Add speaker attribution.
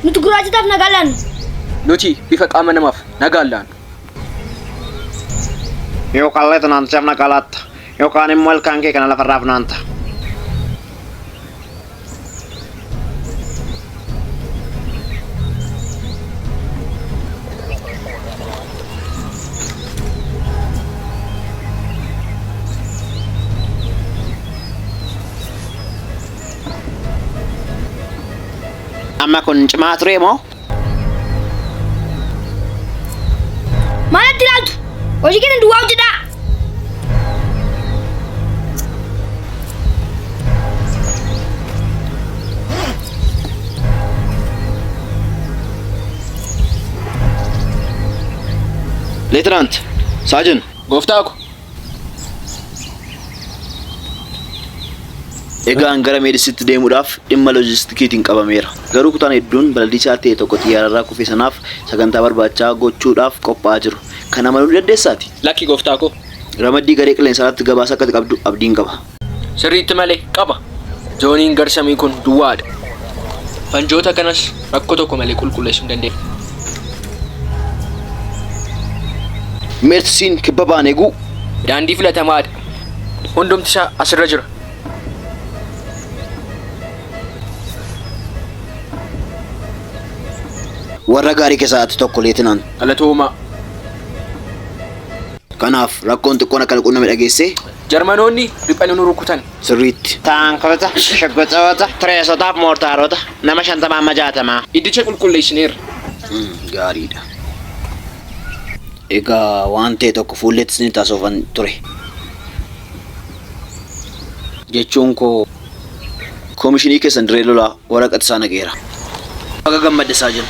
Speaker 1: Nuti gurraachotaaf nagaa laanna.
Speaker 2: Nuti bifa qaama namaaf nagaa laanna.
Speaker 3: Yookaan leetinaantichaaf nagaa laatta. Yookaan immoo ilkaan kee kana lafarraa funaanta. Amma kun cimaa ture moo?
Speaker 1: Maalatti ilaaltu? Hojii keessan duwwaa hojjedhaa.
Speaker 4: Leetinaant, Saajin,
Speaker 2: Gooftaa ko.
Speaker 4: Egaan gara Meedisitti deemuudhaaf dhimma loojistikiitiin qabameera. Garuu kutaan hedduun balaliisaa ta'e tokko xiyyaararraa kufe sanaaf sagantaa barbaachaa gochuudhaaf qophaa'aa jiru. Kana amanuu ni dandeessaati?
Speaker 2: Lakki gooftaa koo.
Speaker 4: Ramaddii garee qilleensaarratti gabaasa akka qabdu abdiin qaba.
Speaker 2: Sirriitti malee qaba. Zooniin garsamii kun duwwaadha. Fanjoota kanas rakkoo tokko malee qulqulleessuu hin dandeenya.
Speaker 4: Meertisiin kibba ba'an eeguu.
Speaker 2: Daandii filatamaadha. Hundumti isaa asirra jira.
Speaker 4: Warra gaarii keessaa ati tokko leetinaant.
Speaker 2: Galatoomaa.
Speaker 4: Kanaaf rakkoon xiqqoon akka nu qunname dhageessee?
Speaker 2: Jarmanoonni riphanii nu rukutan.
Speaker 4: Sirriitti.
Speaker 3: Taankota, shugguxoota, tireesotaaf moortaarota, nama 50 amma 60.
Speaker 2: Iddicha qulqulleessineerra.
Speaker 4: Gaariidha. Egaa waan ta'e tokko fuulleetti isinitti haasofan ture. Jechuun koo koomishinii keessan dirree lolaa waraqata isaa nageera. Baga gammadde Saajin.